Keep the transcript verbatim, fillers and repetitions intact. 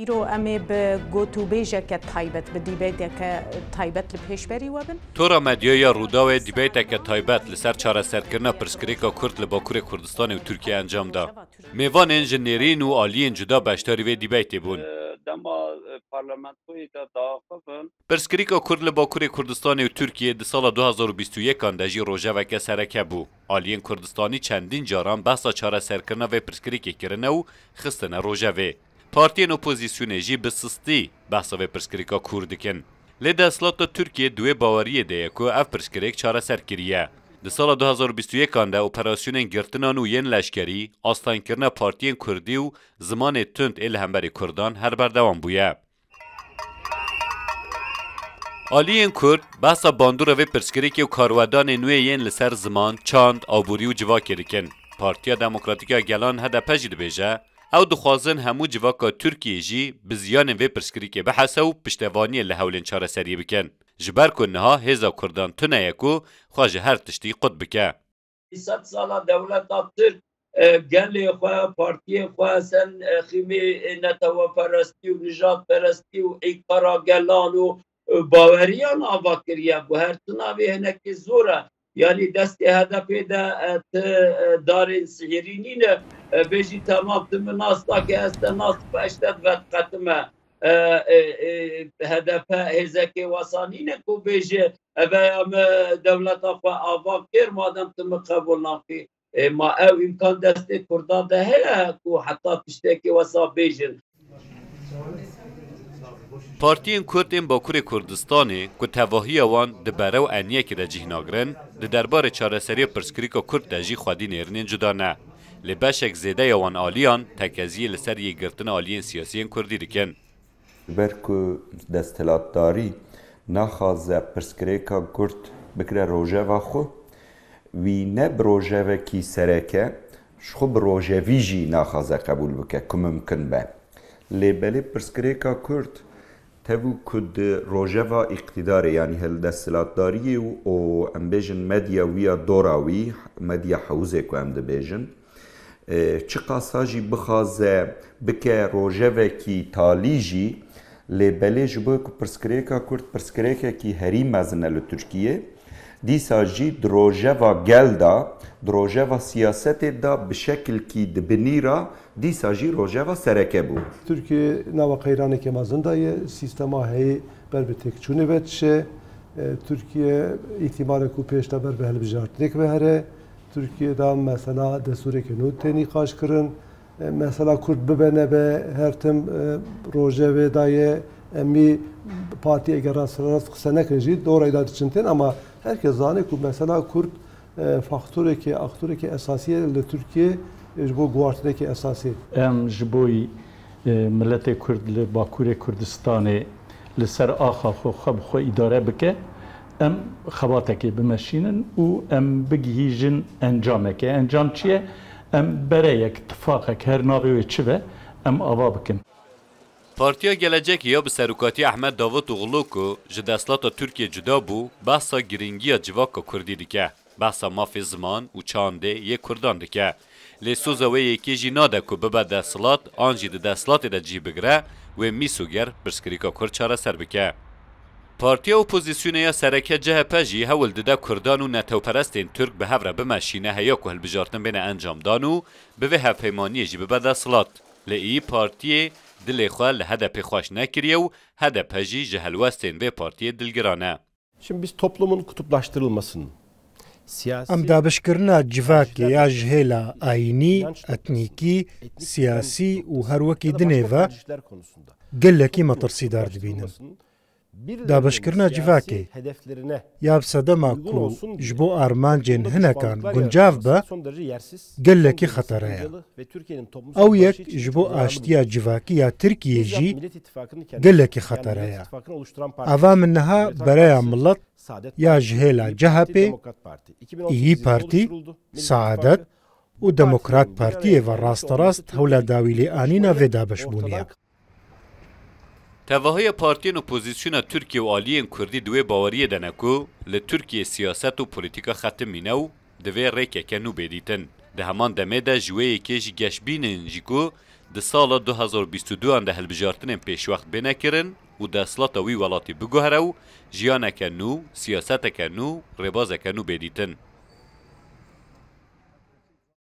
Îro em ê bi gotûbêjeke taybet, bi dîbeteke taybet li pêşberî we bin. Tora Medyaya Rûdawê dîbeteke taybet li ser çareserkirina pirsgirêka Kurd li Bakurê Kurdistanê û Tirkiye encam da. Mêvanên ji nêrîn û aliyên cuda beşdarî vê dîbetê bûn. Dema parlamentoyê de diaxivin. Pirsgirêka Kurd li Bakurê Kurdistanê û Tirkiyê di sala du hazar û bîst û yekan de jî rojeveke sereke bû. Aliyên Kurdistanî çendîn caran behsa çareserkirina vê pirsgirêkê kirine û xistine rojevê. Partiyên opozîsyonê jî bi sistî behsa vê pirsgirêka kûr dikin. Lê desthilata Tirkiyê di wê baweriyê de ye ku ev pirsgirêk çareser kiriye. Di sala du hazar û bîst û yekan de operasyonên girtinan û yên leşkerî, astengkirina partiyên kurdî û zimanê tund ê li hemberî kurdan her berdewam bûye. Aliyên kurd behsa bandora vê pirsgirêkê û karwedanên wê yên li ser ziman, çand, aborî û civakê dikin. Partiya Demokratîk ya Gelan, H D P, jî dibêje, ew dixwazin hemû civaka Tirkiyê jî bi ziyanên vê pirsgirêkê bihese û piştevaniyê li hewlên çareseriyê bikin. Ji ber ku niha hêza kurdan tune ye ku xwe ji her tiştî qut bike. Sed sala dewleta Tirk, e, gelê xwe, partiyê xwe ser, e, xîmê, e, neteweperestî û nijadperestî û îktidara gelan û, e, baweriyan ava kiriye. Ku her tuna vê hinekî zor e. Yanî destê H D P'ê de, e, ti, e, darên sihîrî nîne. E, bêjî temam, ti min nas nake, ez te nas bike, ez te vediqetime. E, e, e, H D P hêzekê wesa nîne ku bêje, ev ya me dewleta xwe ava kir, madem tu min qebûl nakî. E, ma ew îmkan destê Kurdan de heye ku heta tiştekî wesa bêjin? Partiyên Kurd ên Bakurê Kurdistanê ku tevahiya wan di bere û eniyekê de cih nagirin, di derbarê çareseriya pirsgirêka Kurd de jî xwedî nêrînên cuda ne. Lê beşek zêde ya wan aliyan tekeziyê li ser yekgirtina aliyên siyasî yên Kurdî dikin. Ji ber ku desthilatdarî naxwaze pirsgirêka Kurd bikire rojeva xwe, wî ne bi rojevekî sereke, ji xwe bi rojevî jî naxwaze qebûl bike, ku mimkin be. Lê belê pirsgirêka Kurd tevû ku di rojeva îqtîdarê, yanî hil desthilatdariyê û, û em bêjin medya wî ya dora wî, medya hewzê ku em dibêjin, e, çiqasa jî bixwaze bike rojevekî talî jî, lê belê ji bo ku pirsgirêka Kurd pirsgirêkekî herî mezin e li Tirkiyê, dîsa jî di rojeva gel de, di rojeva siyasetê de bi şekilkî di binî re dîsa jî rojeva sereke bû. Tirkiye nava qeyranekê mezin de ye, sîstema heyî ber bi têkçûnê ve diçe. E, Tirkiye îhtîmalek û pêş de ber bi hilbijartinêk ve here. Tirkiye de mesela destûreke nû tê nîqaş kirin. E, mesela Kurd bibe nebe her tim, e, rojevê de ye. Em mî partî eger rast rast qise nekin jî, dora da diçin tên, ama herkes zane ku mesela Kurd, e, faktorekê, aktorekê esasî ye li Tirkiye, e, ji bo guhartinekê esasî. Em ji bo, e, miletê Kurd li Bakurê Kurdistanê li ser axa xwe, xwe bi xwe îdare bike, em xebatekê bimeşînin û em bigihîjin encamekê. Encam çi ye? Em bereyek, tifaqek, her navê wê çi be, em ava bikin. Partiya Gelecekê ya bi serokatiya Ehmed Davutoglu ku ji desthilata Tirkiyê cuda bû, behsa girîngiya civaka Kurdî dike. Behsa mafê ziman û çandê yê Kurdan dike. Lê soza wê yekê jî nade ku bibe desthilat an jî di desthilatê de cih bigire, wê mîsoger pirsgirêka Kurd çareser bike. Partiya opozîsyonê ya sereke C H P jî hewl dide Kurdan û netewperestên Tirk bi hev re bimeşîne heya ku hilbijartin bêne encamdan û bi vê hevpeymaniyê jî bibe desthilat. Lê êyî partiyê dilê xwe li H D P xweş nekiriye û H D P jî ji helwestên vê partiyê dilgiran e. Şimdi biz toplumun kutuplaştırılmasının, siyasi Em dabişkirina civakê ya ji hêla ayînî, etnîkî, siyasî û her wekî dinê ve gelekî metirsîdar dibînin. Dabişkirina civakê ya bi sedema ku ji bo armancên hinekan guncav be, gelekî xetere ye. Ew yek ji bo aştiya civakî ya Tirkiyê jî gelekî xetere ye. Ava min niha bereya milet ya ji hêla C H P, İYİ Parti, Saadet û Demokrat Partiyê ve rasterast hewla dawîlêanîna vê dabeşbûnê ye. Tevahiya partiyên opozîsyona Tirkiye û aliyên Kurdî di wê baweriyê de ne ku li Tirkiye siyaset û polîtîka xetimîne û divê rêkeke nû bê dîtin. Di heman demê de ji wê yekê jî geşbînên jî ku Di sala du hezar û bîst û duyan de hilbijartinên pêşwext bêne kirin û desthilata wî welatî biguhere û jiyaneke nû, siyaseteke nû, rêbazeke nû bê dîtin.